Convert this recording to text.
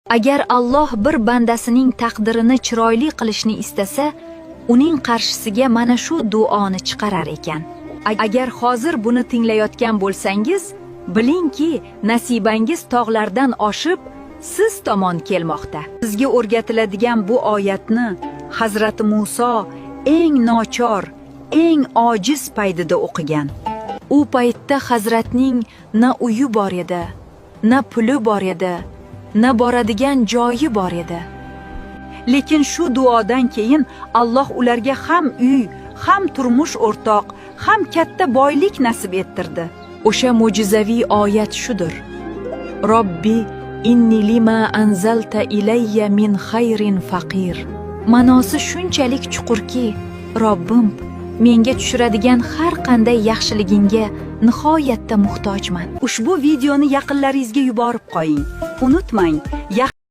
Agar Alloh bir bandasining taqdirini chiroyli qilishni istasa, uning qarshisiga mana shu duoni chiqarar ekan. Agar hozir buni tinglayotgan bo'lsangiz, bilingki, nasibangiz tog'lardan oshib, siz tomon kelmoqda. Sizga o'rgatiladigan bu oyatni Hazrati Muso eng nochor, eng ojiz paytida o'qigan. U paytda hazratning na uyi bor edi, na puli bor edi, na boradigan joyi bor edi. Lekin shu duodan keyin Alloh ularga ham uy, ham turmush o'rtoq, ham katta boylik nasib ettirdi. O'sha mo'jizaviy oyat shudir: "Robbi inni lima anzalta ilayya min xayrin faqir." Ma'nosi shunchalik chuqurki, Robbim, menga tushiradigan har qanday yaxshiligingga nihoyatda muhtojman. Ushbu videoni yaqinlaringizga yuborib qo'ying. Unutmang, yaxshi